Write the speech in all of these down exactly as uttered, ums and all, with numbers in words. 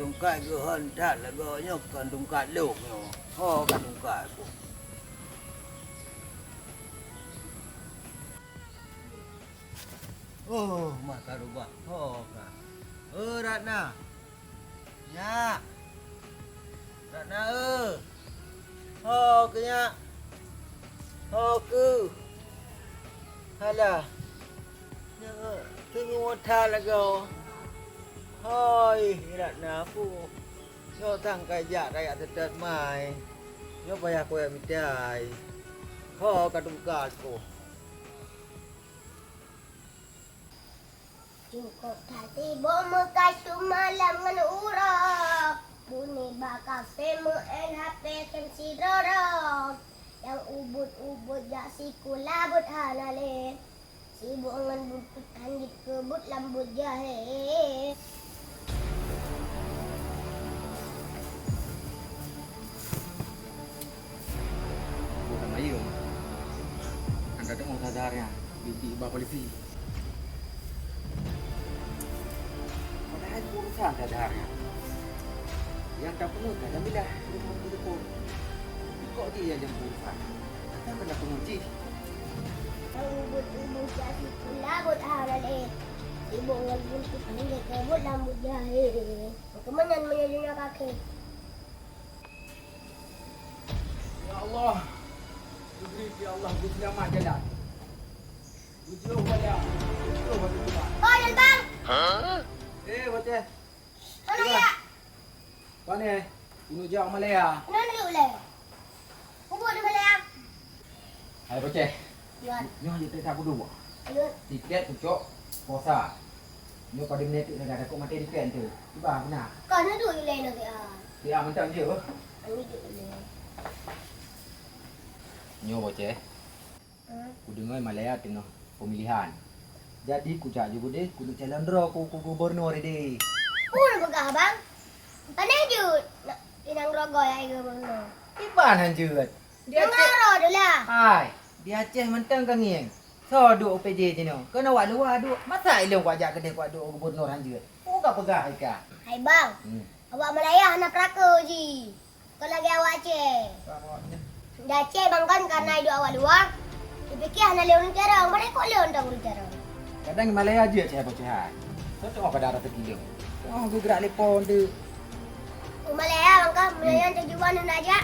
Tungkat geuhon that lagoe nyoe kon tungkat lôn nyoe. Ho ka tungkat ku. Oh, mata rubah. Ho ka. Oh, Ratna. Nyak. Ratna, eh. Ho keu nyak. Ho keu. Halah. Nyoe teungoh that lagoe. Hoi, Ratna ku. Nyoe sang ka jak rayeuk seutôt mai. Nyoe payah kujak mita ai. Ho ka tungkat ku. Cukôp that sibôk meukasu malam ngon uroe. Bunyi bak kafe meu-L H P kheun sidroe-droe. Nyang ubit-ubit jak sikula buet hana lé. Sibôk ngon buntut han jeuet keu buet lam buet jahé. Buet lam ayeueng. Anda tengok sadar ya, di, di bak polisi. Padahai urusan sadar ya. Nyang tapeunuh ka Jamilah, rumah pendukung. Kok dia yang jadi urusan? Takkan kena penguji? Ubit-ubit jak sikula buet hana lé. Sibôk ngon buntut han jeuet keu buet lam buet jahé. Keumeunyan meunyoe dunia kaki. Ya Allah, bri ya Allah, bri selamat jalan. Bujur Malaya, bujur Batu Tuan. Oh, Yan Bang. Eh, Boceh. Mana ya? Pane, bunoe jak Malaya. Mana dulu le? Ubit di Malaya. Hai Boceh. Yan. Nyoh jeuet tak kudu. Yan. Tiket pucok puasa. Nyoe pada minit tu dah takut mati tiket tu. Cuba benar. Kau nak dulu le nanti ah. Dia mentang je. Ani dulu le. Nyoe Boceh. Kudeungoe Malaya teungoh pemilihan. Jadi kujak ju keudeh keuneuk calon droe keu, keu gubernur ideh. Peue neupeugah, Bang? Pane jeuet inong droe goe ai gubernur? Kiban han jeuet. Di Aceh. Hai, di Aceh mantong ka ngieng. Soe duek U P J jinoe? Keuneuk awak luwa duek. Masa ilong kuwajak keudeh kuwak duek gubernur han jeuet? Peue kapeugah hai ka? Hai, Bang. Awak Malaya hana peurako jih. Kon lagèe awak Aceh. Di Aceh bang kon kana iduek awak luwa, dipike hana lé ureueng carông, padahai kok lé ureueng carông. Kadang Malaya jeuet cehai-cehai. Soe teuh pada rasa kileng. Oh, geugrak lé po deuh. U Malaya bang kon, meunyoe tujuan hana jak,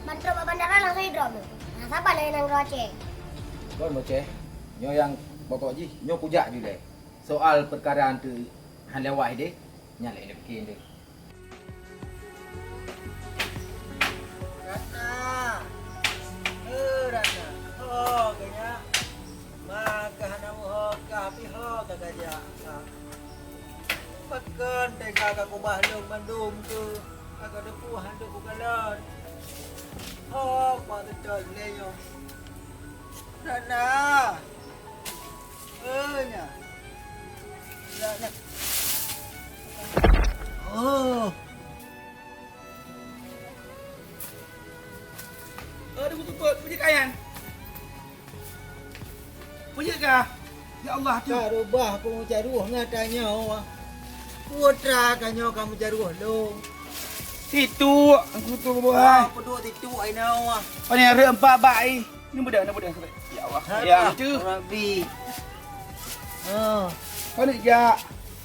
ban trok bak bandara langsung idrop. Nah, saban lagèe nanggroe Aceh. Kon Boceh, nyoe nyang pokok jih, nyoe kujak ju lé. Soal peukara teuh han lewat deh, nyan lé pike deh. Ratna! Eh, Ratna! Ho keuh nyak? Ma keuh hana meuho kah, pih ho ka kajak kah? Pakon teuka ka kubah lôn bandum keuh, ka kateupeu han duek kukalon. Ho kuba teutot lé nyoe. Ratna! Eh, nyak. Nyak, nyak. Oh. Aduh, beutôi, peue jeuet kah nyan? Peue jeuet kah? Ya Allah, tu. Ka rubah peumeujaroh ngon tanyoe. Putra ka nyoe ka meujaroh lôn. Tituk, aku tu, boh. Ah, peuduek tituk ai nyoe. Pane reuem empat bak ai. Ni mudah, ni mudah. Ya Allah. Ya, tu. Rabbi. Oh. Pane jak.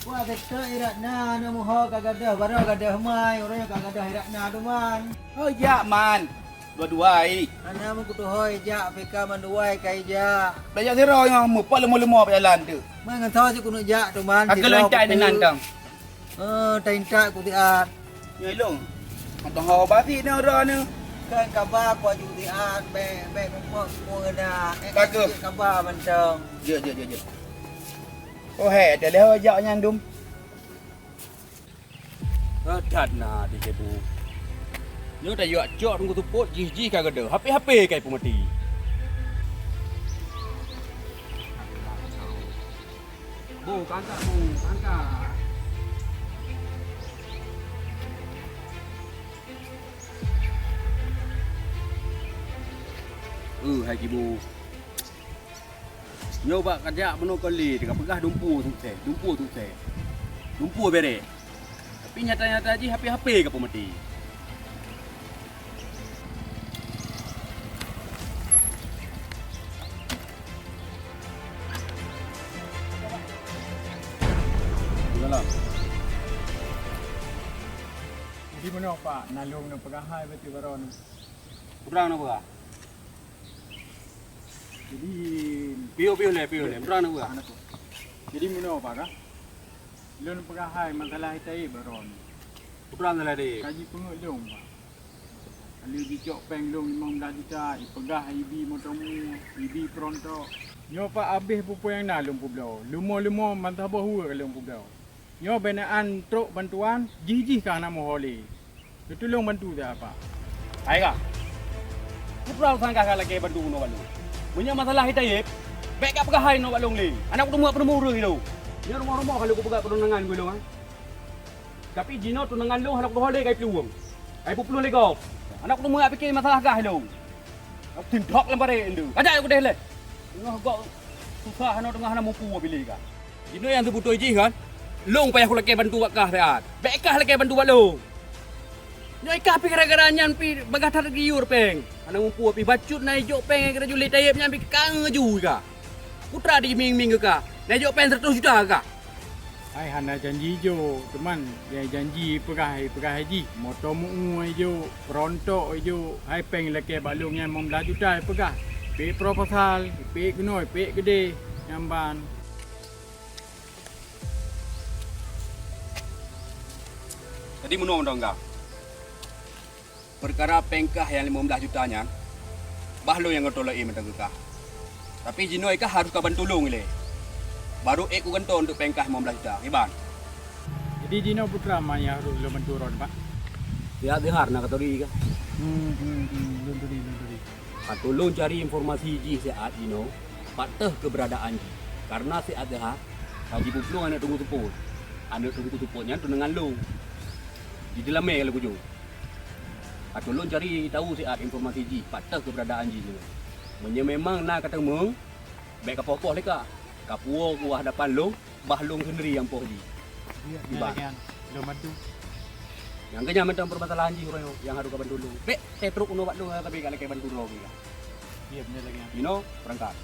Wah, beutôi irat na, na muho ka gadoh, baroe gadoh mai, uroe ka gadoh irat na tu man. Oh, jak man. Dua-dua ai. Hana meukutuhôi jak, P K mandua ai kai jak. Belajar sira nyang meupat leumo-leumo jalan tu. Mai ngon soe si keuneuk jak tu man. Aku loncat nan tang. Eh, taintat ku siat. Nyoe ilong. Mantong hawa basi nyoe droe nyoe. Kan kaba ku aju siat, bèk, bèk muphom ku na. Eh, bagus. Kaba mantong. Jeuet, jeuet, jeuet, jeuet. Oh, he, teuh lheueh jak nyan dum. That na di kebu. Nyoe tayue cok teungku tupot jih-jih ka geudoh. Hape-hape kai peumati. Bu, kangka, bu, kangka. Uh, hai kibu. Nyoe bak kajak bunoe kali, teuka peugah dumpu sukses, dumpu sukses. Dumpu bere. Tapi nyata-nyata jih H P-H P ka peumaté. Jadi meunoe, Pak, naleueng neupeugah hai beutôi baroe nyoe. Peue treuk neupeugah? Jadi, piôh-piôh lé, piôh lé. Peue treuk neupeugah? Jadi meunoe, Pak, ka? Lôn peugah hai masalah Taib baroe nyoe. Peue treuk masalah Taib? Ka jipeungeut lôn, Pak. Ka lheueh jicok péng lôn limong blaih juta, ipeugah ibi moto mu, ibi peurontok. Nyoe, Pak, abéh peue-peue nyang na lôn peubloe. Leumo-leumo ban saboh weue ka lôn peubloe. Nyoe beu neuan trok bantuan, jih-jih ka hana meuho lé. Neutulông bantu dak, Pak. Hai kah, peue treuk urusan kah lakèe bantu keunoe bak lôn? Meunyoe masalah Taib, bèk kah peugah hai keunoe bak lôn lé. Hana kuteumé peuneumu ureueng ilôn. Nyoe rumoh-rumoh ka lheueh kupeugah peununangan keu ilôn, ha. Tapi jinoe tunangan lôn hana kuteumé lé ka iplueng. Ka ipeuplueng lé gob. Hana kuteumé pike masalah kah ilôn. Tindok lam baré nyoe. Kajak udeh lé. Teungoh gob susah hana teungoh hana mupu piléh kah. Jinoe nyang seubeutôi jih kan, lôn payah kulakèe bantu bak kah siat. Bèk kah lakèe bantu bak lôn. Nyoe kah pih gara-gara nyan pih bagaih that geuyue péng. Hana mupu pih bacut na ijok péng keu rajulit Taib nyan pih ka ngeujui kah. Peue treuk diiming-iming keu kah. Na ijok péng seratus juta keu kah. Hai hana janji jok, teuma nyang janji peugah, peugah jih. Moto meu-ue ijok, peurontok ijok, hai péng lakèe bak lôn nyan limong blaih juta ipeugah. Pèk proposal, pèk keunoe, pèk keudeh, nyan ban. Jadi meunoe mantong kah. Peukara péng kah nyang limong blaih juta nyan, bah lôn nyang geutulak mantong keu kah. Tapi jinoe kah harôh kabantu lôn ilèe. Barô ék kugantoe untuk péng kah limong blaih juta, kiban. Jadi jinoe peue treuk ma nyang harôh lôn bantu droeneuh, Pak? Siat Zihar na katuri kah? Hmm, hmm, hmm, lôn turi, lôn turi. Ka tulông cari informasi jih siat jinoe, pat teuh keubeuradaan jih. Kareuna siat Zihar ka jipeuplueng aneuk teungku seupôt. Aneuk teungku seupôt nyan tunangan lôn. Di Deulamé ka lôn kujok. Ka tulông cari tahu siat informasi jih pat teuh keubeuradaan jih jinoe. Meunyoe memang na kateumeung, bèk kapoh-poh lé kah. Kapuwoe u hadapan lôn, bah lôn seundiri nyang poh jih. Iya, kiban. Lôn bantu. Nyang keu nyan mantong peumasalahan jih uroe nyoe nyang harôh kabantu lôn. Bèk teutrok unoe bak lôn, tapi ka lakèe bantu droe kah. Iya, bener lagèe nyan. Jinoe beurangkat.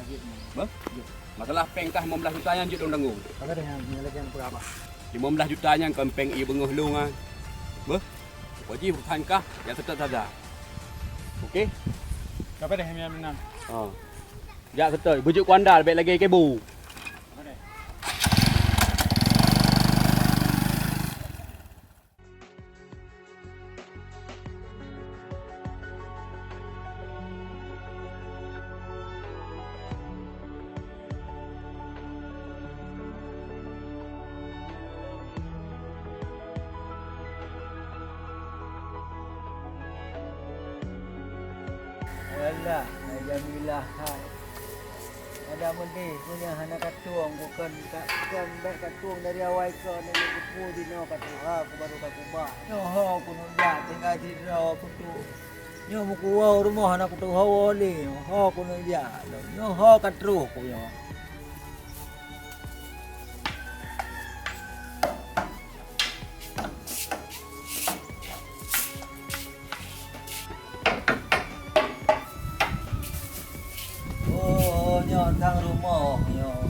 Lagèe nyan. Beuh? Iya. Masalah péng kah limong blaih juta nyan jeuet lôn tanggong. Apa dah nyang, nyang lagèe nyan peugah apa? Limong blaih juta nyan kon péng ié beungoh lôn nyan. Beuh? Pokok jih urusan kah, jak seutôt saja. Oke? Apa dah nyang meunan? Ha. Jak seutôt, beujeuet kuandal bèk lagèe kebo. Alah, hai Jamilah, hai. Ada meudeh, meunyoe hana katueng, bukon ka, bukon bèk katueng dari awai kon, nyoe kupeue jinoe ka tuha, ku baru ka kubah. Nyoe ho keuneuk jak tinggai sidroe kutu. Nyoe meukuwoe rumoh hana kutuwoe lé, nyoe ho keuneuk jak lom. Nyoe ho ka troh ku nyoe. Oh, nyoe tang rumoh nyoe.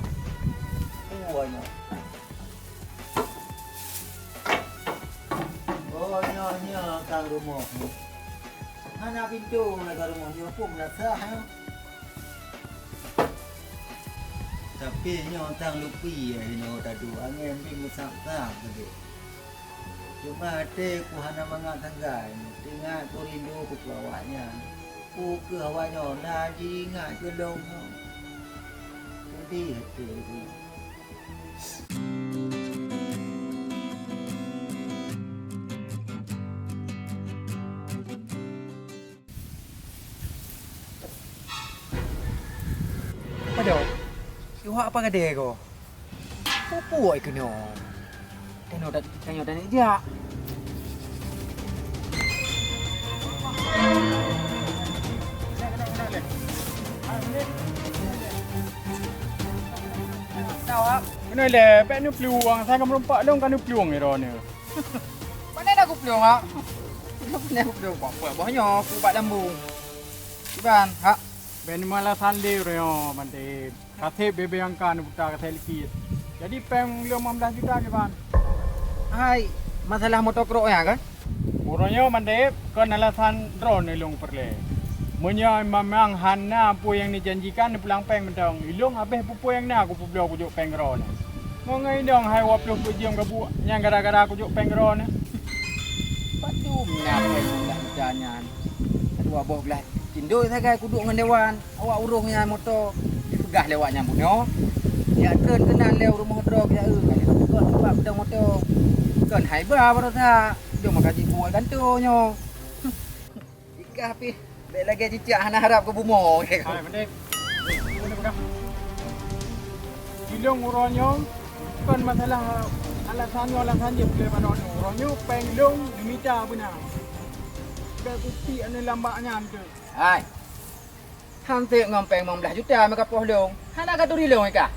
Peue nyoe? Oh, nyoe, nyoe tang rumoh nyoe. Hana pintoe lagèe rumoh nyoe pun meunasah nyoe. Tapi nyoe tang lupi nyoe tadu, angèn pih meusab-sab tadi. Cuma até ku hana mangat sanggai, teuingat ku rindu keu awaknyan. Peu kheueh awaknyoe na jiingat keu lôn nyoe? Peudeh até ku. Padahai, iwak apa gadé ko? Pupuk ai keunoe. Tanoh dat-, tanoh dan jak. Tahu, ah? Keunoe lé, bèk neuplueng, asai kameureumpok lôn ka neuplueng droeneuh. Pane na kuplueng, ha? Pane kuplueng, apa boh nyoe, ku bak lambung. Kiban, ha? Bèk neumeualasan lé uroe nyoe, Mandeb. Ka sép bèe-bèe nyang ka neuputa ka sép likit. Jadi péng lôn limong blaih juta kiban? Hai, masalah moto krok nyan kan? Uroe nyoe Mandeb, kon alasan droeneuh lôn peureulèe. Meunyoe memang hana peue nyang neujanjikan neupulang péng mantong, ilôn habéh peue-peue nyang na kupeubloe kujok péng droeneuh. Ngon inong hai dua ploh peuet jeuem gabuek nyan gara-gara kujok péng droeneuh. Padum na péng limong blaih juta nyan? Dua boh glaih cindôi sagai kuduek ngon dewan. Awak ureueng nyan moto, jipeugah lé awak nyan bunoe. Jak treun keunan lé u rumoh droe, jak eu, ka lheueh teupeu teumpat peudong moto. Kon hai ba baroesa, jom maka jibuet gantoe nyoe. Ikah pih, bèk lagèe cicak hana harab keu bumoe. Hai, Mandeb. Ilôn uroe nyoe, kon masalah alasan nyoe, alasan jih, peuleueh baroe nyoe. Uroe nyoe péng lôn neumita beuna. Bèk kupiek aneuk lambak nyan keuh. Hai. Han sép ngon péng limong blaih juta meukapoh lôn. Hana katuri lôn ikah.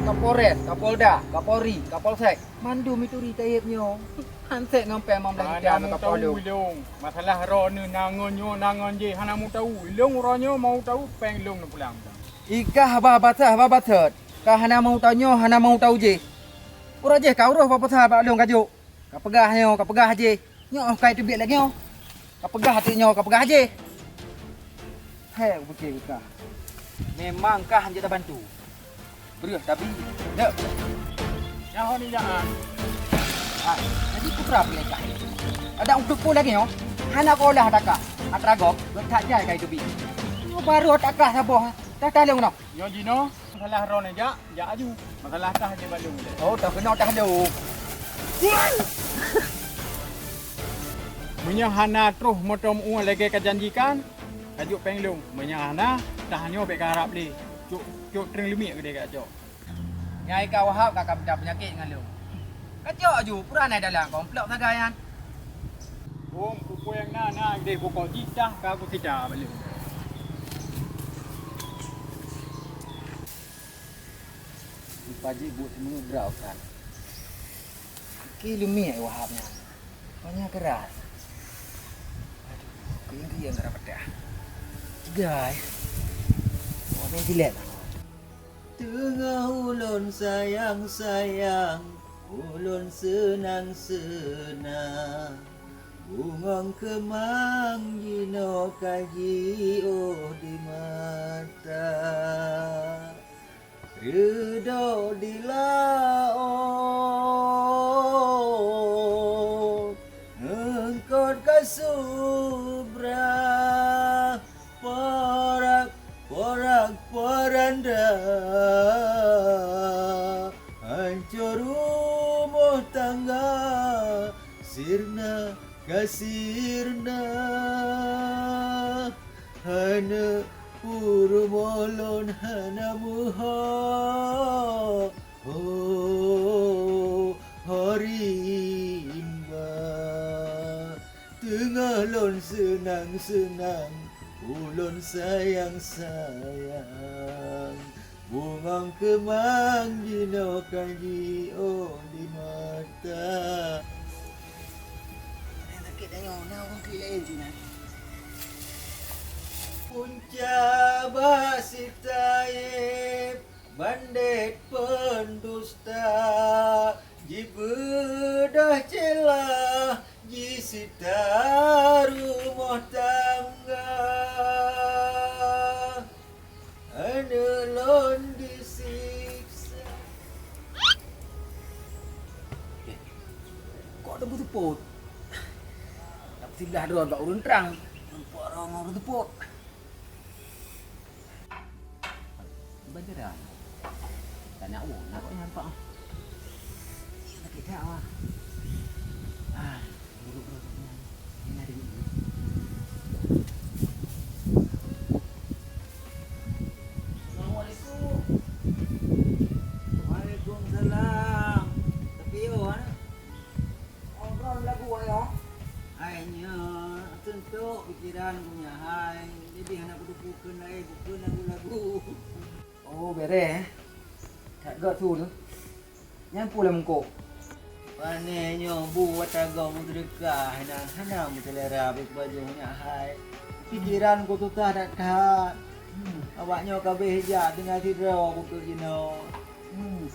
Kapolres, Kapolda, Kapolri, Kapolsek, mandum ituri tayeb nyoe. Han sép ngon péng limong blaih juta meukapoh lôn. Hana meuteumèe lôn. Masalah droeneuh na ngon nyoe, na ngon jéh, hana meuteumèe. Ilôn uroe nyoe meuteumèe péng lôn neupulang. Ikah haba batat, haba batat. Ka hana meuteumèe nyoe, hana meuteumèe jéh. Uroe jéh ka uroe bak pusat bak lôn kajok. Kapeugah nyoe, kapeugah jéh. Nyoe ka iteubiet lagèe nyoe. Kapeugah teuk nyoe, kapeugah jéh. Hai, kupike kah. Memang kah hanjeuet tabantu. Breuh, tapi, dek. Nyaho ni jaan. Ah, jadi putra peuleukah. Ada untuk pun lagèe nyoe. Hana kolah takah. Atra gob, geutak jai ka iteubiet. Nyoe baru takah saboh. Dah talong noh. Nyoe jinoe. Masalah droeneuh jak, jak aju. Masalah tah jih bak lôn. Oh, tah keunoe tah lôn. Meunyoe hana troh moto meu lagèe ka janjikan, kajok péng lôn. Meunyoe hana, tah nyoe bèk kaharab lé. Cok, cok treun leumiek keudéh kajok. Nyang ka Wahab ka, ka mita peunyakét ngon lôn. Kajok aju, pura na dalam komplok sagai nyan. Bông, peue-peue nyang na, na deh, pokok jih tah ka kusita bak lôn. Rupa jih buet teumeugrau kan. Ki leumiek Wahab nyan. Panya keras. Aduh, keuinggi nyang keurah peudah. Tiga, eh. Wah, main jilet lah. Teungoh ulôn sayang-sayang, ulôn seunang-seunang. Bungöng keumang jinoe ka jiôh di mata. Reudôk di laôt, eungkôt ka subra. Porak-porak poranda, hancô rumoh tangga, sirna ka sirna. Aneuk purumoh lôn hana meuho, ho, ho rimba. Teungoh lôn seunang-seunang, ulôn sayang-sayang. Bungöng keumang jinoe ka jiôh di mata. Sakét tanyoe, na ureueng klik laén sinan. Punca bak sitayeb bandét pendusta, jibeudôh ceulah jisita rumoh tangga. Aneuk lôn disiksa. Eh, kok ada beuteupat? Dak siblah droe bak ureueng trang. Nampak droe ngon beuteupat. Banjaran. Tanya awak nak kok nyampak. Iya, sakit dah awak. Ah, buruk-buruk. Ini ada ni. Assalamualaikum. Waalaikumsalam. Tapi yo, ha? Ngobrol lagu ayo. Hai nya, sentok pikiran punya hai. Jadi hana kuduku kena eh, bukan lagu-lagu. Oh, bereh. That gak su tu. Nyan pula mungkok. Pane nyoe bu watagong meuseudeukah, hana, hana meuseulera beubajoh nyak hai. Pikiran ku susah that-that. Hmm. Awak nyoe ka abéh jak tinggai sidroe ku keu jinoe. Hmm.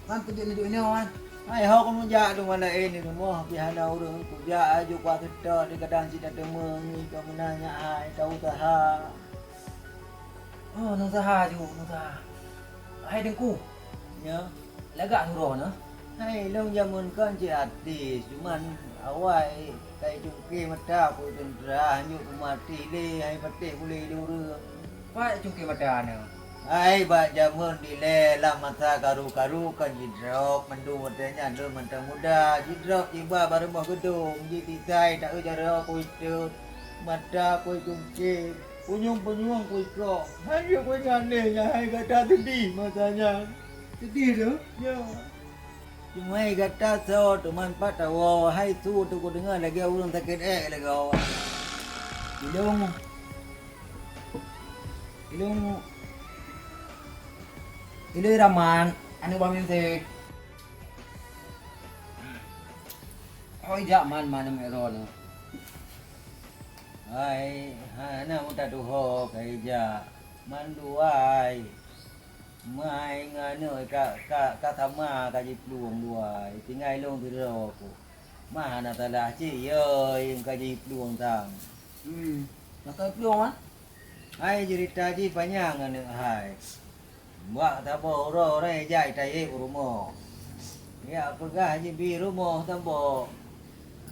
Man peujeuet neuduek nyoe, Man? Hai, ho ku meujak deungon laén di rumoh, pih hana ureueng kujak, aju kuat seutôt di kadang cit tateumé ngi ka meunan nyak hai, ka useuha. Oh, neusaha ju, neusaha. Hai Teungku. Ya. Lagak nurôh na? Hai, lôn jameun kon cit artis, cuman awai kai cungke mata ku teuntra, hanyut ku maté lé, hai patéh kulé lé ureueng. Pat cungke mata na? Hai, bak jameun dilée lam masa karu-karu kon jidrop, mandum watée nyan lôn mantong muda, jidrop jiba bak rumoh geudong, jititah taeu jaroe ku iteuet, mata ku cungke. Punyueng-punyueng ku ikok, hana ku ingat lé nyan hai gata seudeh masa nyan. Seudeh tu? Ya. Cuma hai gata soe teuma pat tawoe, hai su tu kudeungoe lagée ureueng sakét ék lagée awak. Ilong, ilong, ilong Raman, aneuk Bang Yusuf. Hôi jak man, man, aneuk Ron. Hai, hana meuta tuho kai jak. Man duai. Mai ngon nyoe ka, ka, ka sama ka jiplueng dua, tinggai lôn sidroe ku. Ma hana salah cit, yoi, ka jiplueng sang. Hmm, maka plueng, Man? Hai, ceurita jih panyang aneuk hai. Bak saboh uroe-uroe jak tayeb u rumoh. Yak peugah jibi rumoh saboh.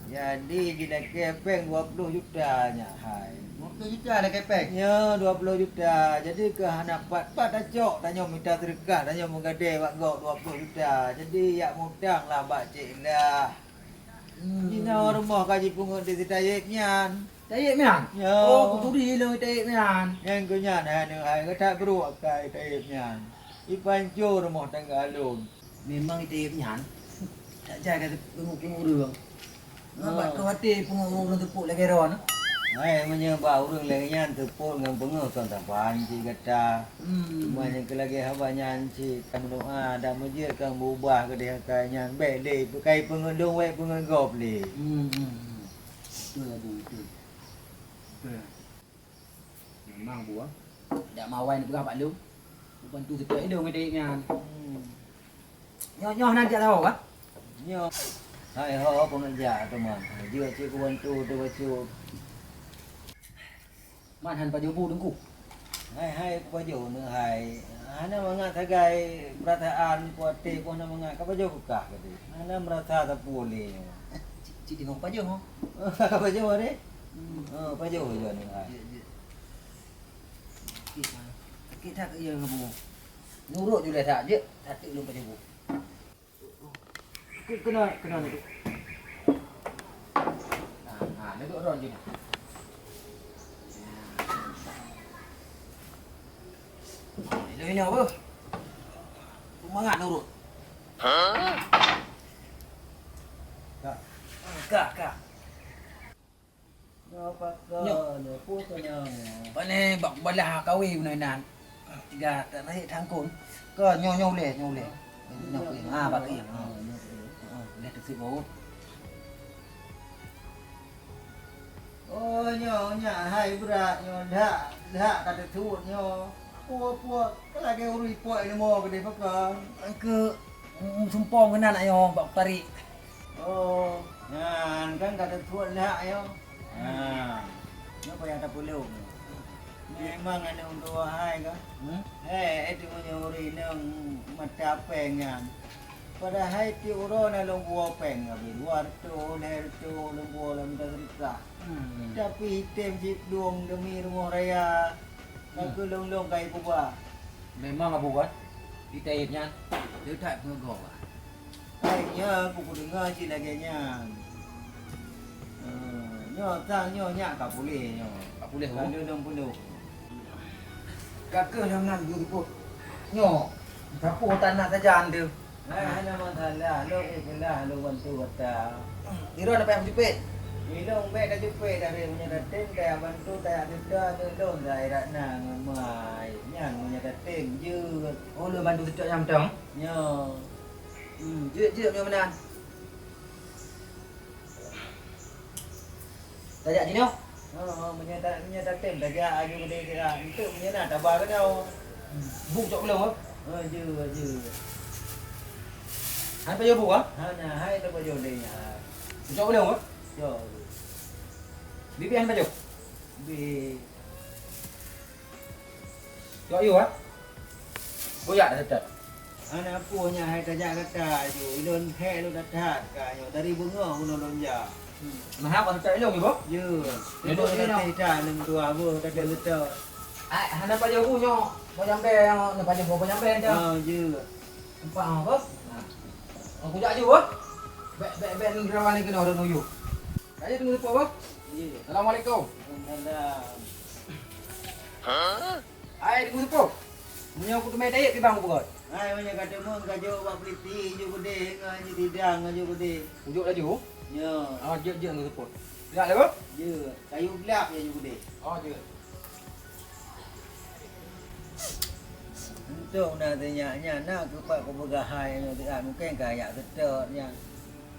Jadi jilakée péng dua ploh juta nyak hai. Dua ploh juta lakée péng? Nyo, dua ploh juta. Jadi keu hana pat-pat tacok, tanyoe mita seudeukah, tanyoe meugadée bak gob dua ploh juta. Jadi yak mutang lah bak Cék Lah. Hmm. Jinoe rumoh ka jipeungeut di si Tayeb nyan. Tayeb nyan? Nyo. Oh, kuturi lôn Tayeb nyan. Nyan keu nyan hai aneuk hai, ka that brok akai Tayeb nyan. Ipancô rumoh tangga lôn. Memang Tayeb nyan, that jai ka teupeu-, peungeut ureueng. Ngon bak keuh até peungeut ureueng teupok lagée droe nyoe. Hai, meunyoe bak ureueng lagée nyan teupok ngon peungeut kon saban cit gata. Hmm. Cuma nyang keu lagée haba nyan cit, ka meudoá dan meujeuet ka meuubah keudeh akai nyan. Bék lé, beukai peungeut lôn, bék peungeut gob lé. Hmm, hmm, hmm. Beutôi, Abu, beutôi. Beutôi. Memang buah. Dak mawai neupeugah bak lôn. Kubantu seutôt ilôn ngon Tayeb nyan. Hmm. Nyoe, nyoe hana jak saho kah? Nyoe. Hai ho, peungeut jak teuma. Jeuet cit kubantu teuh bacut. Man han pajoh bu Teungku? Hai, hai, kupajoh aneuk hai. Hana mangat sagai peurasaan, kuaté pun hana mangat. Ka pajoh keu kah, kata. Hana meurasa sapeue lé nyoe. Cit, cit deungon pajoh, ho? Ka pajoh deh. Hmm. Ha, pajoh aja aneuk hai. Jeuet, jeuet. Sakét, ha. Sakét that keu iya ngon bu. Nurot ju lé that, jeuet. That teuk lôn pajoh bu. Ke-, kena, kena ni. Ha, ha, ni duduk ron je ni. Ini, ini apa? Semangat nurut. Kak. Kak, kak. Nyoe pakon, nyoe peue keuh nyoe? Pane bak balah kawe bunoe nan. Tiga tarik tangkon. Ke nyoe, nyoe ulèe, nyoe ulèe. Nyoe keuh. Ha, bak keuh. Ha. Ha, nyoe keuh. Ha, ulèe teuseuôt. Oh, nyoe nyak hai brat nyoe dak, dak ka teuseuôt nyoe. Peue-peue ka lagèe ureueng ipok ilmu keudeh pakon. Keu, mm, sumpong keunan ayoe bak tarik. Oh, nyan kan ka teutuot lhak nyoe. Ha, nyoe payah tapulông. Memang aneuk dua hai ka. Hmm? Hei, itu meunyoe ureueng inong mata péng nyan. Padahai tiep uroe na lôn buwoe péng, habéh dua reutôh, lhèe reutôh lôn buwoe lam mita seudeukah. Hmm. Tapi item cit plueng demi rumoh raya. Ka keu lôn-lôn ka ipuba. Memang Abu kan? Di Taib nyan, le that peungeut gob ah. Hai, nyoe ku kudeungoe cit lagèe nyan. Eh, nyoe tang nyoe nyak ka puléh nyoe. Ka puléh, oh? Ka lôn peunoh. Ka keuh lôn nan geupeubuet. Nyoe, sapeue tan na sajan teuh. Hai, hana masalah, lôn ikhlas lôn bantu gata. Droeneuh payah meujipét. Ilong bèk ka jupée dari meunyoe tatem, kaya bantu, kaya duta, ilong kaya Ratna ngon Mai. Nyan meunyoe tatem jeuet. Oh, lôn bantu seutôt nyang mantong? Nyoe. Hmm, jeuet, jeuet meunyoe meunan. Tajak jinoe? Oh, oh, meunyoe ta-, meunyoe tatem, tajak aju keudeh sira. Enteuk meunyoe na, taba keunoe. Bu cok ulôn, oh? Oh, jeuet, jeuet. Hai pajoh bu, ah? Hana, hai tapajoh deh nyan. Cok ulôn, oh? Cok. Bibi han pajoh? Bi. Cok yue, ah? Buyak dah seutôt. Aneuk puih nyan hai tajak gata aju. Ilôn hék lôn that-that ka nyoe. Dari beungoh bunoe lôn jak. Hmm. Meuhab dah seutôt ilong, Ibu? Ya. Ilong dah seutôt. Ilong dah seutôt. Ai, hana pajoh bu nyoe. Boh jambe nyoe, hana pajoh bu, boh jambe nyoe. Ah, ya. Nampak, ah, bos? Nah. Aku jak aju, bos. Bèk, bèk, bèk, nang rawan ni keunoe ureueng nuyu. Ayo tunggu seupôt, bos. Ya. Assalamualaikum. Waalaikumsalam. Hai, Teungku Seupôt. Meunyoe kuteumé dayek kiban kupeugöt. Hai, meunyoe ka teumeung ka jok bak peuliti, jok keudeh, ngon jok sidang, ngon jok keudeh. Kujok laju? Ya. Ah, jeuet, jeuet, Teungku Seupôt. Glak lé, Bang? Jeuet. Kayu glak ya jok keudeh. Oh, jeuet. Untung na sinyak nyan, na keupak kupeugah hai nyoe siat, mungken ka jak seutôt nyan.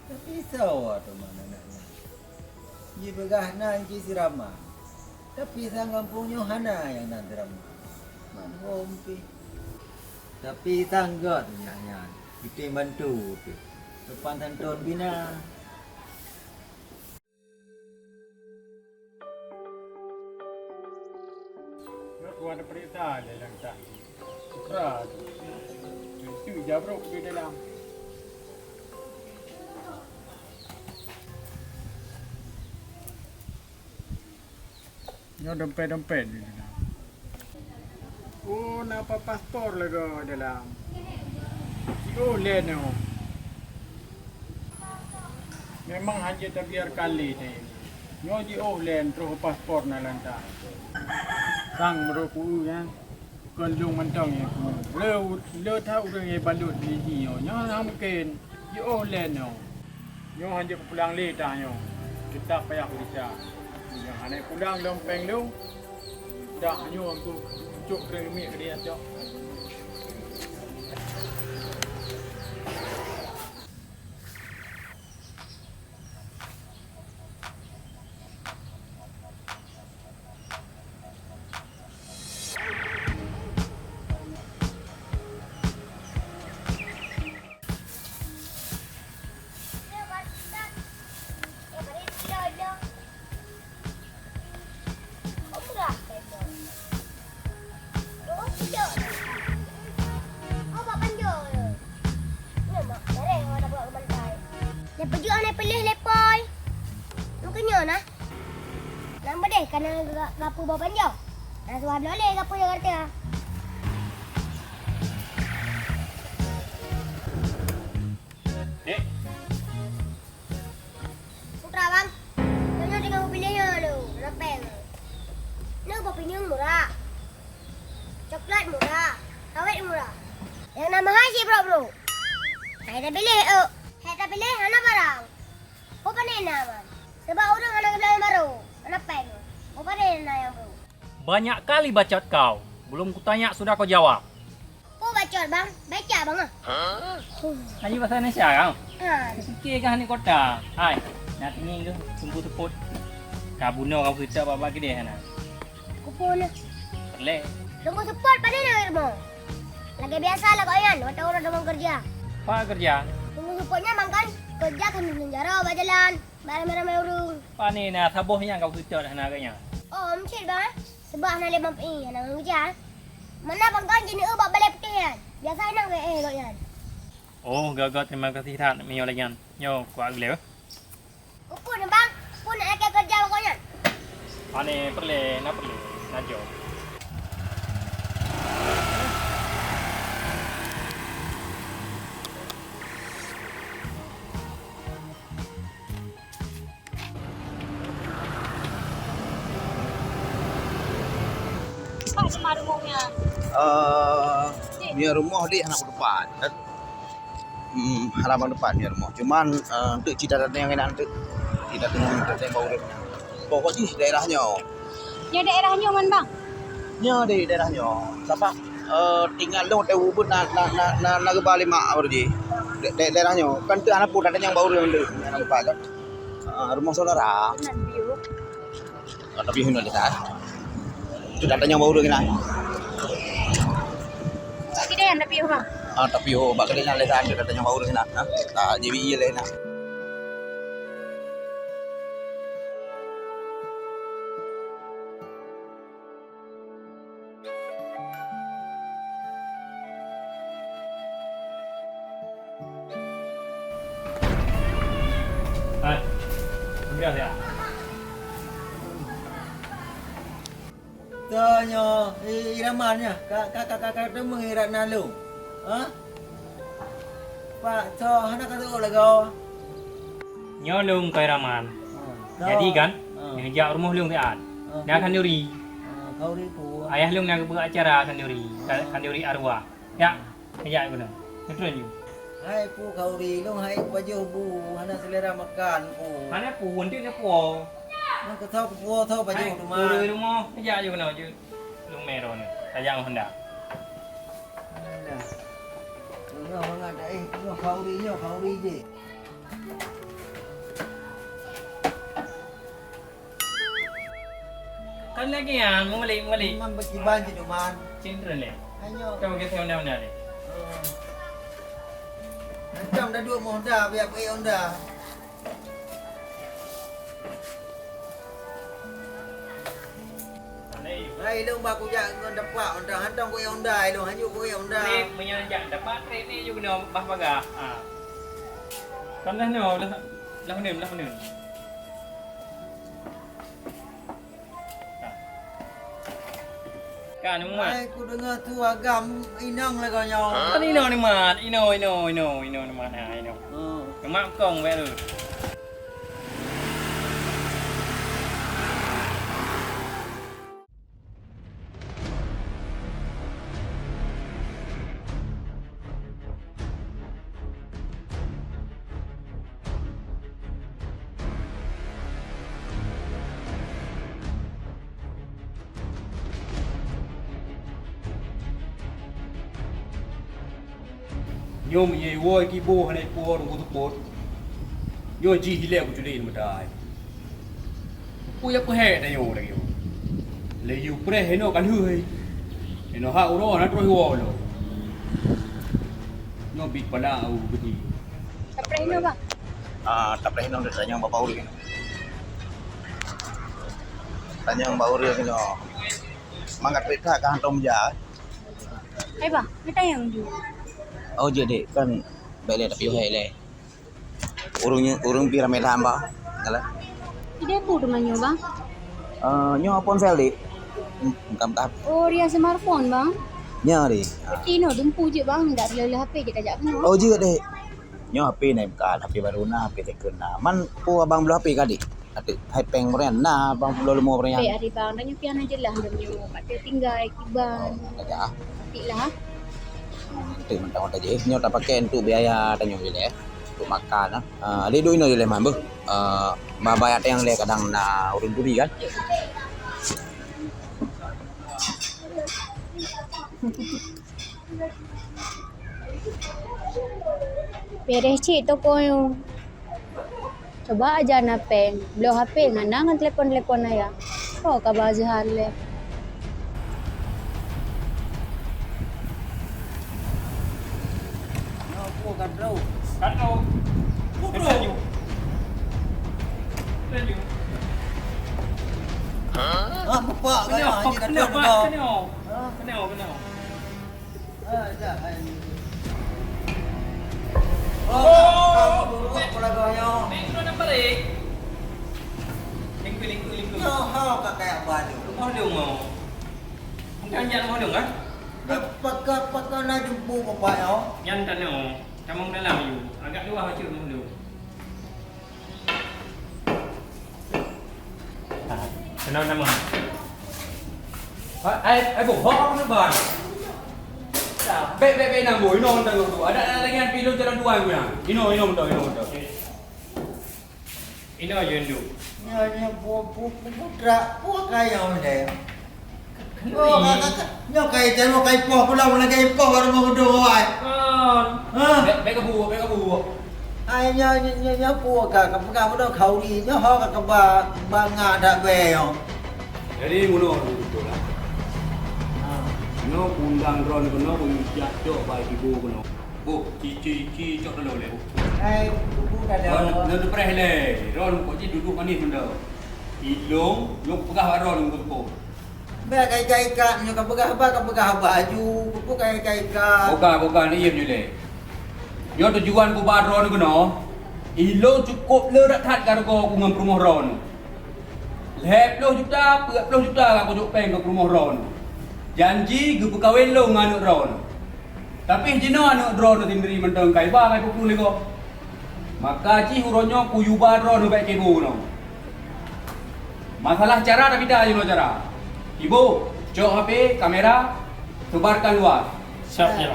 Tapi soe teuma aneuk nyan? Jipeugah nan cit si Rama. Tapi sang gampông nyoe hana nyang nan si Rama. Man hom pih. Tapi sang göt nyak nyan, jitem bantu pih. Sopan santôn pih na. Nyoe tuan peuriksa lé lam tah. Putra tu. Itu jabrok di dalam. Nyoe dompet-dompet di dalam. Oh, na pa-, paspor lagèe dalam. Jiôh lé nyoe. Memang hana tabiarkan lé nyoe. Nyoe jiôh lé troh paspor na lantang. Sang meureuku nyan. Kon lôn mantong nyang ku. Le, le that ureueng nyang balot di nyoe. Nyoe hana mungken. Jiôh lé nyoe. Nyoe hana kupulang lé tanyoe. Teutap payah beureusa. Nyang hana pulang lom péng lôn. Dak nyoe aku cok kreueh miet keu dia cok. Nyang peujeuet hana piléh lé pôi. Meukeunyoe na. Lam beudeh ka na ga-, gapu boh panjoe. Na suah bloe lé gapu nyang ka teuka. Dek. Putra, Bang. Nyoe, nyoe tinggai kupiléh nyoe lôn, lapèe nyoe. Nyoe boh pineung murah. Coklat murah. Kawét murah. Nyang na meuhai cit brok-brok. Hai tapiléh, eu. Hai tapiléh hana barang. Peue pane na, Man? Sabab ureueng hana geubloe nyang barô. Hana péng. Peue pane na nyang brok? Banyak kali bacot kau. Belum kutanya sudah kau jawab. Peue bacot, Bang? Baca, Bang, ah. Hah? Hana jeuet basa Indonesia kau? Ha. Kupike kah aneuk kota. Hai, na teungieng keuh Teungku Seupôt. Ka bunoe kamoe peuseutot bak-bak keudè hana. Keupeue na? Peureulèe. Teungku Seupôt pane na rumoh? Lagèe biasa lah gobnyan, watèe ureueng teuma keureuja. Pat keureuja? Teungku Seupôt nyan mangkon keureuja keuneuk jaroe bak jalan, bak ramè-ramè ureueng. Pane na saboh nyang kapeuseutot hana gobnyan? Oh, meucit, Bang, eh? Sabab hana lé bang pih, hana ngon keureuja. Mana bang kan jineuk bak balèe putéh nyan? Biasa inong geuéh gobnyan. Oh, gata-gata terima kasih that meunyoe lagèe nyan. Nyoe kuat gleh. Keupeue na, Bang? Peue na lakèe keureuja bak gobnyan? Pane peureulèe, na peureulèe, na jok. Eh, miet rumoh dek hana ku teumpat. Hmm, hana bang teumpat miet rumoh. Cuman, eh, untuk cita-cita nyang inan tu. Kita tengok, kita tengok ureueng. Pokok jih daerah nyoe. Nyoe daerah nyoe man, Bang? Nyoe di daerah nyoe. Sabab, eh, tinggai lôn watèe ubit na, na, na, na, na geuba lé mak baru jih. Da-, da-, daerah nyoe. Kan teu hana peue, tatanyong bak ureueng deuh. Hana geuba kan. Ah, rumoh saudara. Nan biu. Ah, tapi hana desa. Itu tatanyong bak ureueng keunan. Bak keudè nyan tapi ho, Bang? Ah, tapi ho, bak keudè nyan lé san, itu tatanyong bak ureueng keunan. Ha? Ah, J B I lé na. Hai, ambiak siat. Tanyoe, i, i Raman nyan, ka, ka, ka, ka, ka teumé i Ratna lôn. Ha? Pak, soe hana ka teuôt lagoe? Nyoe lôn keu Raman. Ha, jadi kan, ha, neujak rumoh lôn siat. Ha, na khanduri. Ha, khanduri peue? Ayah lôn na geupeugah acara khanduri, ka-, khanduri arwah. Jak, jak keunoe. Neutron ju. Hai, peue khanduri, lôn hai pajoh bu, hana seulera makan, peue. Hana peue, enti na peue. Nang keu soe keu peue, soe pajoh hai, teuma. Peue rumoh, jak ju keunoe ju. Lôn mero ni, tajak ngon Honda. Alah. Nyoe mangat dah, eh, nyoe khanduri, nyoe khanduri jih. Kan lagèe nyan, meulik, meulik. Memang beukiban cit, Uman. Cindren lé. Ayo. Kau bagi saya Honda, Honda lé. Oh. Macam dah dua Honda, biar pergi Honda. Hai, ilôn ba kujak ngon dapat Honda, hantom kuék Honda, ilôn hanyut kuék Honda. Trép, meunyoe jak dapat trép ni ju keunoe bah paga. Ha. Kan dah nyoe, dah, dah uneun, dah uneun. Ha. Kan, Mat. Hai, kudeungoe su agam inong lagoe nyoe. Kan inong ni, Mat. Inong, inong, inong, inong ni, Mat. Ha, inong. Oh. Mat kong baru. Nyoe meunyoe iwoe kiboh hana ipuwoe teungku seupôt, nyoe jih ilèe kuculi meutai. Peue nyang peuhèk tanyoe lagèe nyoe? Lé yue preh inoe ka lheueh. Inoe hak uroe na troh iwoe lom. Nyoe bit pala u beudi. Tapreh inoe, Bang? Ah, tapreh inoe, tanyong bak ureueng. Tanyong bak ureueng inoe. Mangat pih ka hantom ja. Hai, Bang, neutanyong ju. Oh, jeuet, Dek. Kan bèk lé, tapi hai lé. Ureueng nyoe, ureueng pih ramè that, Bang. Nyoe lah. Idéh peue teuma nyoe, Bang? Eh, nyoe ponsel, Dek. Hmm, bukan, bukan. Oh, Ria smartphone, Bang? Nyoe, Dek. Berarti inoe dumpeue jeuet, Bang. Enggak, lé H P jeuet tajak keunoe. Oh, jeuet, Dek. Nyoe H P na bukan, H P baru na, H P second na. Man peue abang bloe H P ka, Dek? Ateueh hai péng meureun na bang peulo leumo meureun nyan. Bèk ari bang, tanyoe pian hana jeulaih lom nyoe, pat teutinggai kiban. Oh, ka jah. Tik lah. Hmm, tu mantong tajih. Nyoe tapakai untuk biaya tanyoe je leh. Untuk makan ah. Ah, adak duek inoe je leh man beuh. Ah, ba-, bayar tayang leh kadang na ureueng turi kan. Beres cit toko nyoe. Cuba aja na péng, bloe H P ngon na ngon telepon-telepon ayah. Oh, ka ba Azhar lé. Katro. Katro. Katro. Ah, bapak, kenapa? Kenapa? Kenapa? Kenapa? Kenapa? Oh, oh, oh, oh, oh, oh, oh, oh. Minggu na barek. Lingku, lingku, lingku. Nyoe ho ka kaya baju. Rumoh lôn mo. Engkau nyan rumoh lôn, kan? Pakon, pakon na jumpu bapak nyoe? Nyan tanoh. Tamong dalam yu. Agak luah bacut rumoh lôn. Ha, kenal nama. Ha, ai, ai, boh, ho, apa khabar? Bek, bek, bek, nang, boh, inoe, inoe, inoe, inoe. Ada, ada lagi yang pilih jalan dua, yang punya. Inoe, inoe, inoe, inoe, inoe. Inoe yue, Ndu. Nyoe, nyoe, pu-, pu-, pu-, putra, pu-, kayong deh. Oh, ka, ka, ka, nyoe kai, nyoe kai poh pulang lagèe poh baru meudong awai. Kon. Ha? Bèk, bèk kabuok, bèk kabuok. Ai, nyoe, nyoe, nyoe, nyoe pu ka, ka peugah bunoe khauri, nyoe ho ka keuba, ba nga that bèe nyoe. Jadi, bunoe beutôi lah. Ha. Nyoe kuundang droeneuh keunoe, kujak cok bak Ibu keunoe. Boh, ci, ci, ci, cok taloe lé, boh. Hai, Ibu ka da. Droeneuh, neupreh lé, droeneuh kok ci dudoe manis mantong. Ilôn, lôn peugah bak droeneuh, Teungku Seupôt. Bèk ka ikat-ikat, nyoe ka peugah haba, ka peugah haba aju, keupeue ka ikat-ikat. Boka, boka, neuiem nyoe lé. Nyoe tujuan kuba droeneuh keunoe, ilôn cukôp le that-that ka rugoe ku ngon peurumoh droeneuh. Lhèe ploh juta, peuet ploh juta ka kujok péng keu peurumoh droeneuh. Janji geupeukawen lôn ngon aneuk droeneuh. Tapi jinoe aneuk droeneuh sendiri mantong ka iba ngon peuet ploh lé gob. Maka jih uroe nyoe kuyue ba droeneuh bak Ibu nyoe. Masalah cara tamita jinoe cara. Ibu, cok H P, kamera, sebarkan luas. Siap, ya.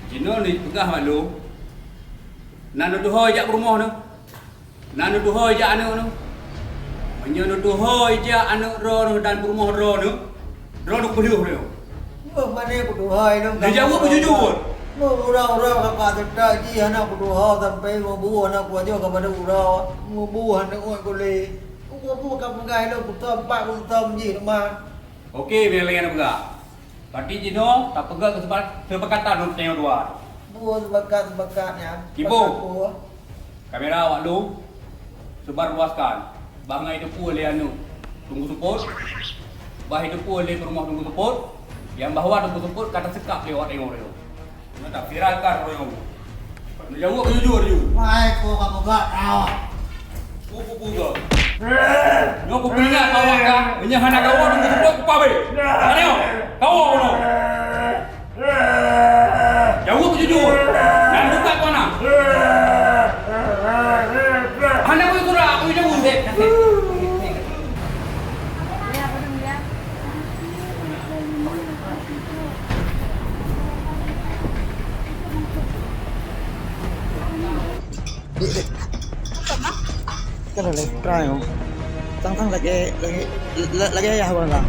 Jinoe neupeugah bak lôn, na neutuho jak peurumoh neuh. Na neutuho jak aneuk neuh. Meunyoe neutuho jak aneuk droeneuh dan peurumoh droeneuh, droeneuh peudeuh lé. Wah, pane kutuhôi lôn. Neujaweueb beujujur. Ureueng-ureueng ka patot jih hana kutuho sampoe mubu hana kuajoh keubada uroe. Mubu hana uet kulé. Kubu ka peugah lôn kutom pat kutom jih teuma. Oke, bila lagèe na peugah. Berarti jinoe tapeugah kesepa-, kesepakatan untuk tanyoe dua. Buet sepakat-sepakat nyan. Ibu. Sepakat buet. Kamera awak lôn sebar luaskan. Bah ngai teupeu lé aneuk Teungku Seupôt. Bah teupeu lé peurumoh Teungku Seupôt. Nyang bahwa Teungku Seupôt ka taseukab lé awak tanyoe. Nyoe taviralkan royong. Neujaweueb jujur ju. Wahai ko ka peugah awak. Kupu-kupu kau. Nyoe kupeuingat awak ka, meunyoe hana kawoe Teungku Seupôt kupabe. Ayo, kawoe bunoe. Jaweueb jujur. Nyan buka kau na. Hana kuyue surat, kuyue jaweueb. Dek, dek. Kan lagèe trai, oh. Tang-tang lagèe, lagèe, la-, lagèe ayah bang lah.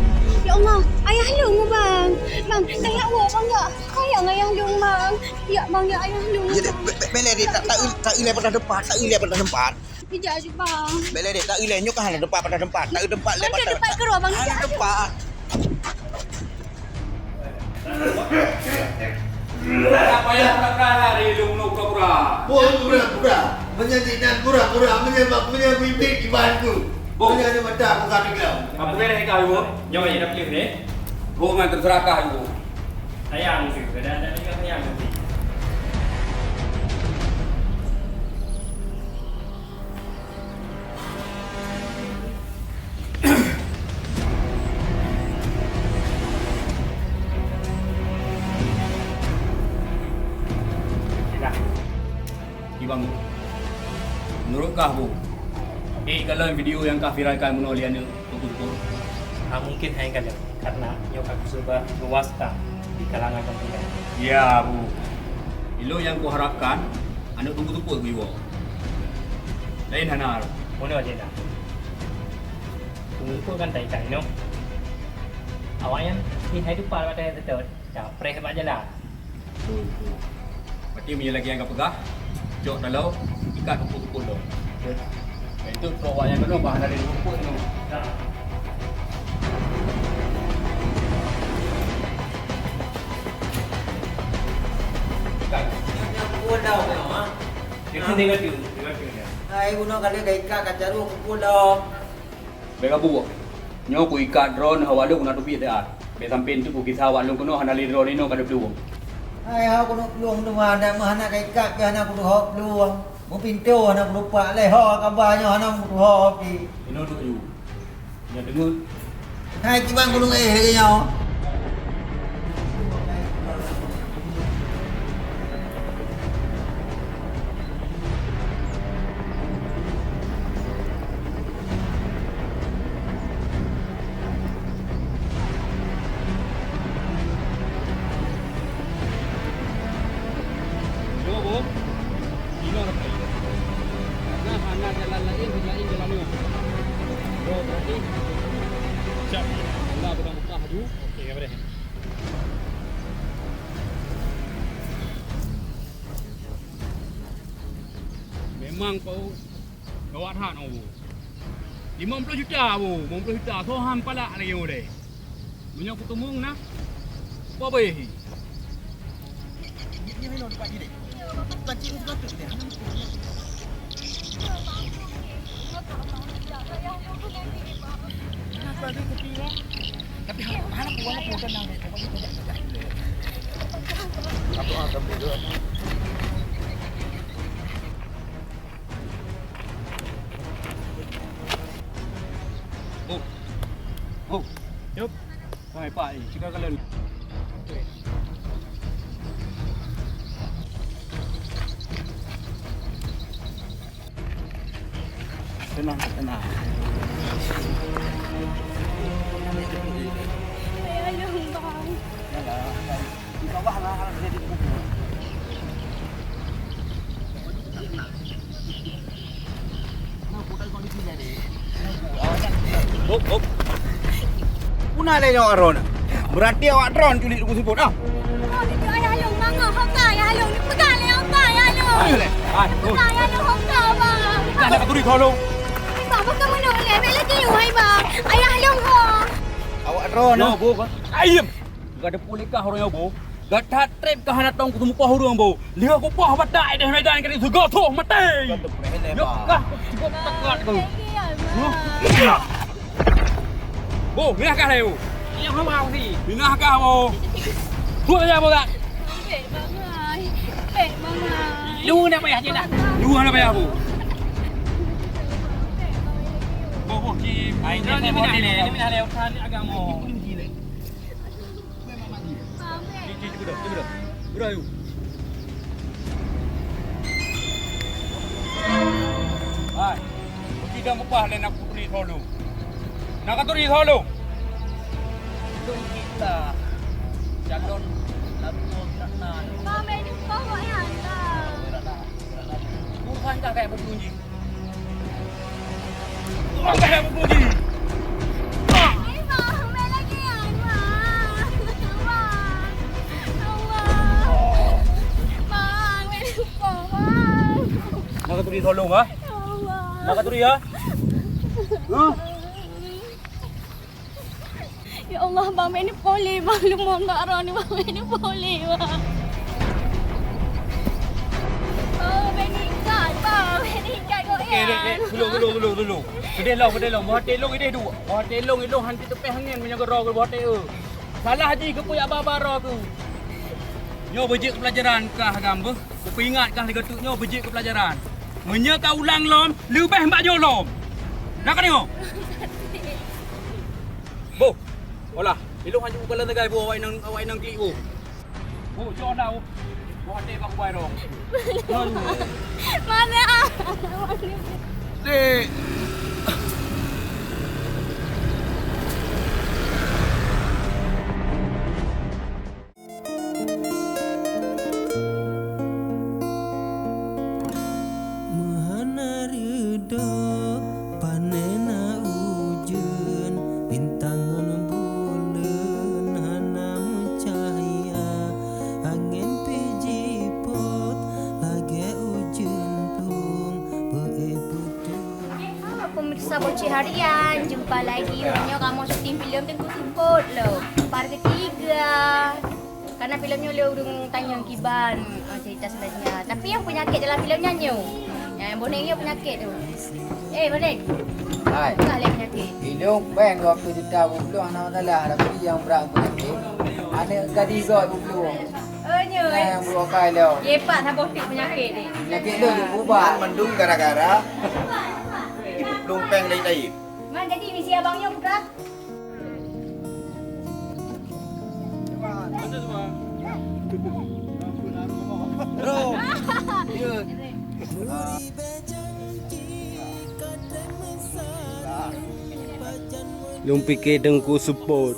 Ya Allah, ayah lôn, Bang. Bang, kayak wo, Bang, ya. Sayang ayah lôn, Bang. Ya, Bang, ya ayah lôn. Ya, dek, Bang. Be-, be-, beleh dek, tak, tak, tak ilèe patah tempat, tak ilèe patah tempat. Ijak ju, Bang. Beleh dek, tak ilèe, nyoe kan hana tempat patah tempat. Tak tempat, leh patah tempat. Hana tempat. Payah pura-pura lari lôn nyoe pura-pura. Bukan pura-pura. Meunyoe jihnyan pura-pura, meunyoe bak, meunyoe bimbit kiban tu. Boh. Meunyoe di mata aku ka teuglom. Apa beres kau, Ibu? Nyoe je dah pilih ni. Boh, ngan terserah kah, Ibu. Sayang tu, kadang-kadang ni kan sayang tu. Ibang, meunurot kah, Bu, ék kalon video nyang ka viralkan bunoe lé aneuk Teungku Seupôt? Ah, mungkin hai kalon, karena nyoe ka kusebar luas ka di kalangan ureueng ramé. Ya, Bu. Ilôn nyang kuharapkan, aneuk Teungku Seupôt geuwoe. Laén hana. Meunoe jih na. Teungku Seupôt kan tai-tai nyoe. Awaknyan pih hai teumpat bak teutôt, capreh bak jalan. Betul, betul. Berarti meunyoe lagèe nyang ka peugah, cok taloe, ikat Teungku Seupôt lom. Betul. Itu trok awaknyan keunoe, bah, dari Teungku Seupôt nyoe. Nah. Ikat. Nyan, nyan, pukul dah, ha? Dia kena dengar tu, dengar tu, ya. Hai, bunoe kali ka ikat, ka caru, pukul dah. Bèk kabuok. Nyoe kuikat droeneuh awak lôn na teubiet siat. Bèk sampai teungku kisah awak lôn keunoe hana lé droeneuh inoe ka lôn plueng. Hai, ho keuneuk plueng teuma, adak meuhana ka ikat pih hana kutuho plueng. Meupintoe hana kutupat lé, ho kaba nyoe hana kutuho pih. Inoe duek yu. Nyoe deungoe. Hai, kiban gunong éh lagèe nyoe. Nyoe, Bu. Inoe reukai. Karena hana jalan laén selain Mula pegang bukah tu. Okey, ka beureh. Memang kau gawat that, oh. Limong ploh juta, oh. Limong ploh juta. Soe han palak lagèe ulèe. Meunyoe kuteumèe na, apa boleh? Oh. Oh. Yup. Hai, Pak, eh, cakap kalian. Tenang, tenang. Ayah, Bang. Yalah, Bang. Di bawah lah, jadi buku. Hop, hop. Puna lé nyoe Aaron. Berarti awak droe culik Teungku Seupôt, ah. Oh, itu ayah long, mangat hok ka ayah long. Peugah lé hok ka ayah long. Ayo lé. Hai, oh. Peugah ayah long hok ka, Bang. Peugah nak turi tolong. Bang, bukan menoleh. Bela tiu, hai, Bang. Ayah long ho. Awak droe, nah. Yo, Bu, kan? Ayem. Gata peulikah ureueng nyoe, Bu. Gata trép ka hana tong kuteumupah ureueng, Bu. Lheueh kupah batak ideh Medan keu sigoe thoh maté. Nyoe kah cukup tekat keu. Huh? Bu, minah kah lé, Bu? Minah kah, Bu? Buet saja, Bu, tak? Lu nak payah je dah. Lu nak payah, Bu. Bu, Bu, ki. Ai, dia minah lé, dia minah lé urusan agama. Cik, cik, cik, beudôh, cik, beudôh. Beudôh, yu. Hai, kita mupah lé nak turi solo. Nak turi solo. Dong kita calon lagu nak naik. Mama, ini kau buat yang dah. Bukan kah kayak berbunyi. Bukan kah kayak berbunyi. Ai, Bang, main lagi, ai, Bang. Bang. Bang, main lupa, Bang. Nak turi tolong, ha? Ya Allah. Nak turi, ha? Huh? Ya Allah, Bang, bèk neupole, Bang. Lôn mohon bak droeneuh, Bang, bèk neupole, Bang. Oh, bèk neikat, Bang. Bèk neikat, Bang. Okey, dek, dek. Dulu, dulu, dulu, dulu. Keudeh lom, keudeh lom. Bak até lôn ideh duek. Bak até lôn, ilôn han teupéh angén meunyoe keudroe keu bak até, eu. Salah jih keupeue jak ba-ba droe keu. Nyoe beujeuet keu pelajaran kah agam beuh. Kupeuingat kah lagèe teuk nyoe beujeuet keu pelajaran. Meunyoe ka ulang lom, leubeh bak nyoe lom. Na ka deungö? Boh, olah, ilôn hanjeuet u kalon sagai boh awak inong, awak inong klik boh. Boh, cok dah boh. Boh até bak kubai dong. Mana? Dek. Meuhana reudôk, panena ujeuen, bintang ngon buleuen hana meucahya, angén pih jipot lagèe ujeuen plueng, peuék peuteuk. Hai, halo pemirsa Boceh Harian, jumpa lagi. Meunyoe kamoe syuting filem Teungku Seupôt lom, part ketiga. Karena filem nyoe lé ureueng tanyong kiban, ah, cerita sebenarnya. Tapi yang penyakit dalam filem nyan nyoe. Yang boh neng nyoe penyakit tu. Eh, boh neng. Hai. Peugah lé penyakit. Ilôn péng dua ploh juta bublueng hana masalah, tapi yang brat penyakit, aneuk gadih gob bublueng. Oh, nyoe. Nah, eh. Yang burukai lôn. Ye, Pak, saboh tik penyakit ni. Penyakit tu diubat. Mandum gara-gara bublueng péng lain-lain. Man, jadi misi abang nyoe buka? Lôn pike Teungku Seupôt.